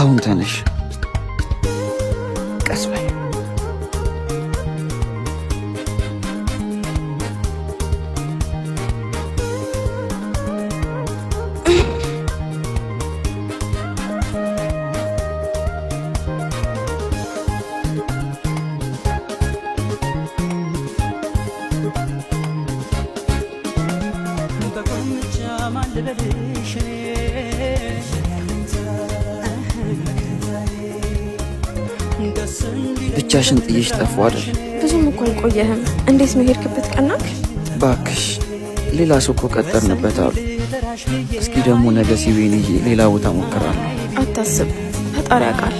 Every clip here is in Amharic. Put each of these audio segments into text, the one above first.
አሁን ተነሽ፣ ቀስ በይ። ብቻሽን ጥዬሽ ጠፋሁ አይደል? ብዙም እኮ አልቆየህም። እንዴት ነው ሄድክበት? ቀናክ? ባክሽ ሌላ ሰው እኮ ቀጠርንበት አሉ። እስኪ ደግሞ ነገ ሲቤን ይዤ ሌላ ቦታ ሞክራለሁ። አታስብ፣ ፈጣሪ ያውቃል።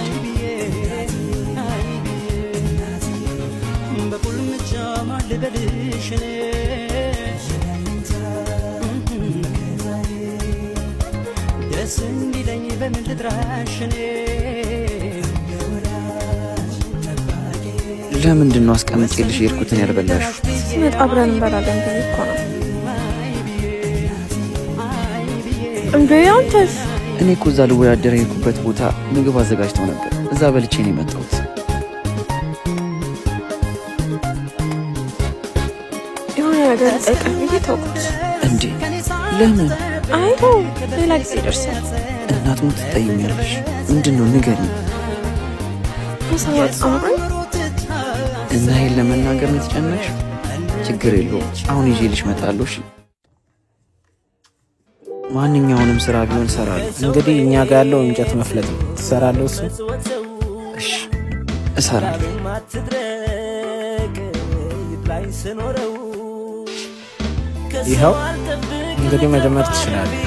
ለምንድን ነው አስቀምጬልሽ የሄድኩትን ያልበላሽው? ስትመጣ አብረን እንበላለን ብዬ እኮ ነው። እንዴ አንተስ? እኔ እኮ እዛ ልወዳደር የሄድኩበት ቦታ ምግብ አዘጋጅተው ነበር። እዛ በልቼ ነው የመጣሁት። የሆነ ነገር ልጠይቅህ ብዬ ተውኩት። እንዴ ለምን? አይ ተው፣ ሌላ ጊዜ ይደርሳል። እናት ሞት ትጠይኛለሽ። ምንድን ነው ንገሪኝ። ምሳ አምሮኝ እና ይሄን ለመናገር ነው የተጨነቅሽው? ችግር የለውም አሁን ይዤልሽ እመጣለሁ። እሺ ማንኛውንም ስራ ቢሆን እሰራለሁ። እንግዲህ እኛ ጋር ያለው እንጨት መፍለጥ ነው። ትሰራለህ? እሱ እሺ እሰራለሁ። ይኸው እንግዲህ መጀመር ትችላለህ።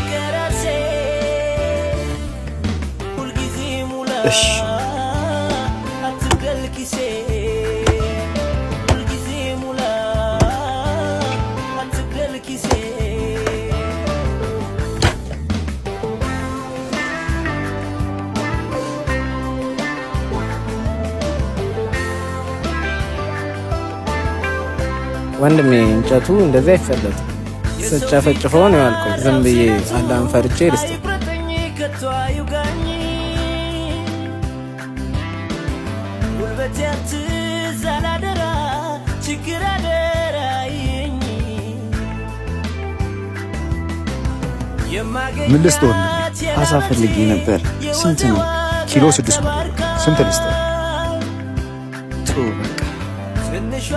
እሺ ወንድሜ እንጨቱ እንደዚህ አይፈለጥም። ስጨፈጭፈው ነው ያልኩህ። ዝም ብዬ አላህን ፈርቼ ልስጥ። ምን ልስጥ ወንድሜ? አሳ ፈልጌ ነበር። ስንት ነው? ኪሎ 600 ብር። ስንት ልስጥ? ቶ በቃ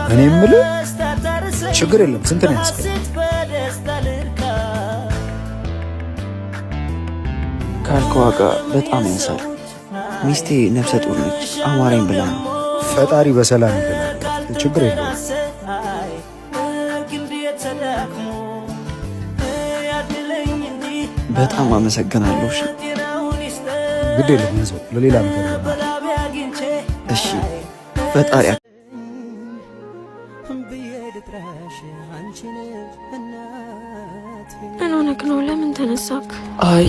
እኔ የምልህ ችግር የለም። ስንት ነው ያዝከው? ካልከው ዋጋ በጣም ያንሳል። ሚስቴ ነፍሰ ጡር ነች። አማረኝ ብላ ነው። ፈጣሪ በሰላም ይገላግል። ችግር የለውም። በጣም አመሰግናለሁ። እሺ ግድ የለም ያዘው፣ ለሌላ ነገር ይሆናል። እሺ ፈጣሪ ምን ሆነክ ነው? ለምን ተነሳክ? አይ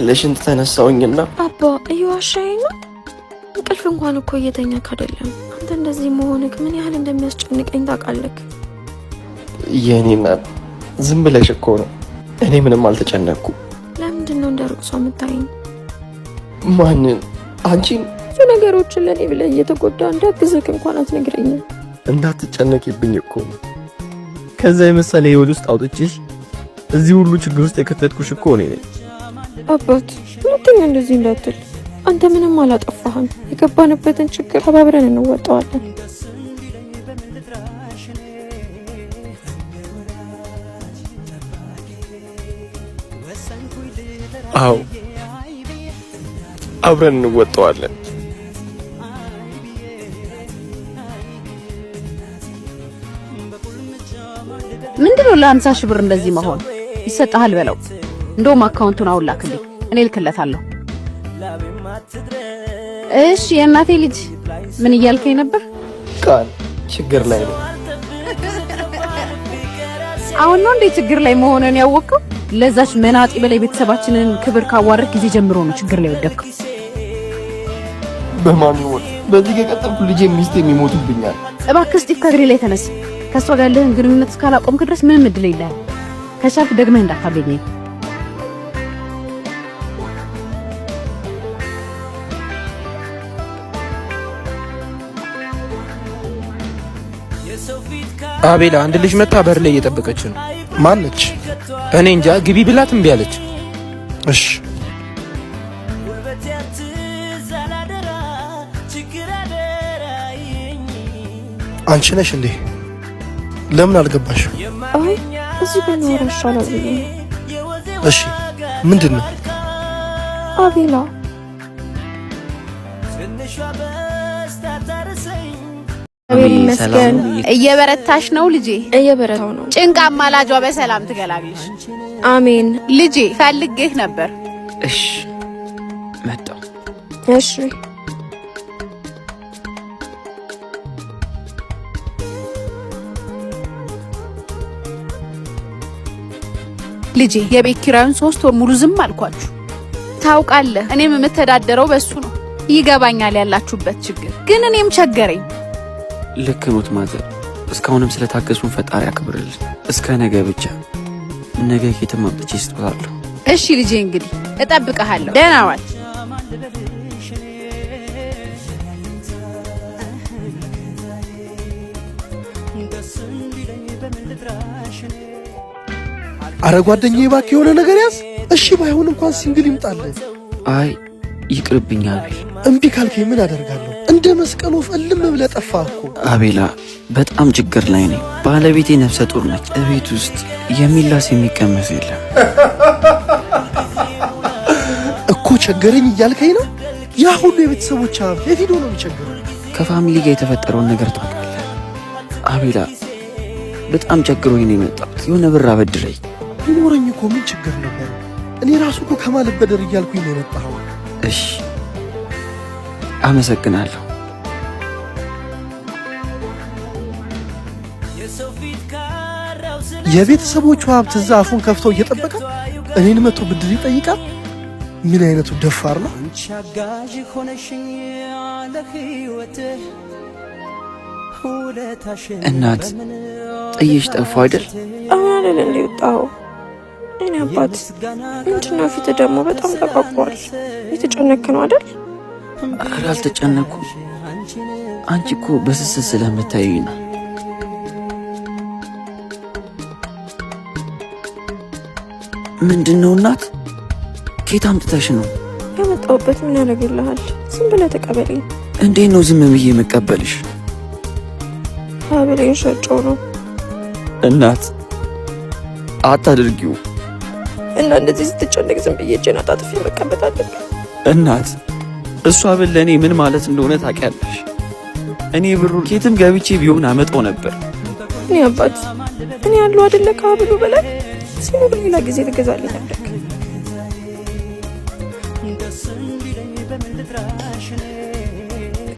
ለሽንት ተነሳውኝና አባ እየዋሻኝ ነው። እንቅልፍ እንኳን እኮ እየተኛክ አይደለም። አንተ እንደዚህ መሆንክ ምን ያህል እንደሚያስጨንቀኝ ታውቃለህ። የኔ እናት ዝም ብለሽ እኮ ነው። እኔ ምንም አልተጨነቅኩ። ለምንድን ነው እንደ ሩቅ ሰው የምታይኝ? ማንን? አንቺን? ብዙ ነገሮችን ለእኔ ብለህ እየተጎዳ እንዳግዝህ እንኳን አትነግረኝም። እንዳትጨነቂብኝ እኮ ነው። ከዛ የመሰለ ህይወት ውስጥ አውጥቼሽ እዚህ ሁሉ ችግር ውስጥ የከተትኩሽ እኮ እኔ ነኝ። አባት ሁለተኛ እንደዚህ እንዳትል። አንተ ምንም አላጠፋህም። የገባንበትን ችግር ተባብረን እንወጣዋለን። አዎ አብረን እንወጣዋለን። ምንድነው ለ50,000 ብር እንደዚህ መሆን? ይሰጥሃል በለው። እንደውም አካውንቱን አሁን ላክልኝ፣ እኔ ልክለታለሁ። እሺ የእናቴ ልጅ ምን እያልከኝ ነበር? ቃል ችግር ላይ ነው። አሁን ነው እንዴ ችግር ላይ መሆንን ያወቅከው? ለዛች መናጢ በላይ ቤተሰባችንን ክብር ካዋረድ ጊዜ ጀምሮ ነው ችግር ላይ ወደቅከው። በማን ይሞት? በዚህ ከቀጠልኩ ልጄ ሚስቴ የሚሞቱብኛል። እባክህ ስጢፍ ከእግሬ ላይ ተነስ። ከእሷ ጋር ያለህን ግንኙነት እስካላቆምክ ድረስ ምንም እድል የለህም። ከቻልክ ደግመህ እንዳታገኘኝ። አቤላ፣ አንድ ልጅ መታ በር ላይ እየጠበቀች ነው። ማነች? እኔ እንጃ፣ ግቢ ብላት እምቢ አለች። እሺ። አንቺ ነሽ እንዴ? ለምን አልገባሽ? አይ፣ እዚህ ብናወራ ይሻላል ብዬ ነው። እሺ፣ ምንድን ነው? አቤላ። እግዚአብሔር ይመስገን። እየበረታሽ ነው ልጄ። እየበረታው ነው። ጭንቅ አማላጇ በሰላም ትገላግልሽ። አሜን። ልጄ፣ ፈልጌህ ነበር። እሺ፣ መጣሁ። እሺ። ልጄ፣ የቤት ኪራዩን 3 ወር ሙሉ ዝም አልኳችሁ። ታውቃለህ፣ እኔም የምተዳደረው በሱ ነው። ይገባኛል ያላችሁበት ችግር፣ ግን እኔም ቸገረኝ። ልክ ኖት mother። እስካሁንም ስለታገሱን ፈጣሪ ያክብርልን። እስከ ነገ ብቻ። ነገ ከየትም አምጥቼ ስጦታለሁ። እሺ ልጄ፣ እንግዲህ እጠብቅሃለሁ። ደህና ዋል። አረ ጓደኛዬ እባክህ የሆነ ነገር ያዝ። እሺ ባይሆን እንኳን single ይምጣልህ። አይ፣ ይቅርብኝ አቤል። እምቢ ካልከኝ ምን አደርጋለሁ? እንደ መስቀል ወፍ እልም ብለህ ጠፋህ እኮ። አቤላ፣ በጣም ችግር ላይ ነኝ። ባለቤቴ ነፍሰ ጡር ነች። እቤት ውስጥ የሚላስ የሚቀመስ የለም። እኮ ቸገረኝ እያልከኝ ነው? ያ ሁሉ የቤተሰቦች ሀብት የት ሄዶ ነው የሚቸግረው? ከ family ጋር የተፈጠረውን ነገር ታውቃለህ አቤላ። በጣም ቸግሮኝ ነው የመጣሁት። የሆነ ብር አበድረኝ። ቢኖረኝ እኮ ምን ችግር ነበረው? እኔ ራሱ እኮ ከማልበደር እያልኩኝ ነው የመጣኸው። እሺ፣ አመሰግናለሁ። የቤተሰቦቹ ሀብት እዛ አፉን ከፍተው እየጠበቀ እኔን መቶ ብድር ይጠይቃል። ምን አይነቱ ደፋር ነው? እናት፣ ጥዬሽ ጠፋሁ አይደል? አሁን አይደል እንዴ ወጣኸው? እኔ አባት፣ ምንድነው ፊት ደግሞ በጣም ተቋቁሯል። የተጨነክ ነው አይደል? ኧረ አልተጨነኩም። አንቺ እኮ በስስት ስለምታዩኝ ነው። ምንድን ነው እናት? ኬት አምጥተሽ ነው? ያመጣሁበት ምን ያደርግልሃል? ዝም ብለህ ተቀበለኝ። እንዴት ነው ዝም ብዬ የምቀበልሽ? ሀብሌን ሸጬው ነው። እናት፣ አታድርጊው። እና እንደዚህ ስትጨነቅ ዝም ብዬ እጄን አጣጥፌ መቀመጥ አለብኝ? እናት፣ እሷ ብል ለእኔ ምን ማለት እንደሆነ ታውቂያለሽ። እኔ ብሩ ኬትም ገብቼ ቢሆን አመጣው ነበር። እኔ አባት፣ እኔ ያለው አይደለ ከሀብሉ በላይ ሲኖር ሌላ ጊዜ ትገዛልኛለህ።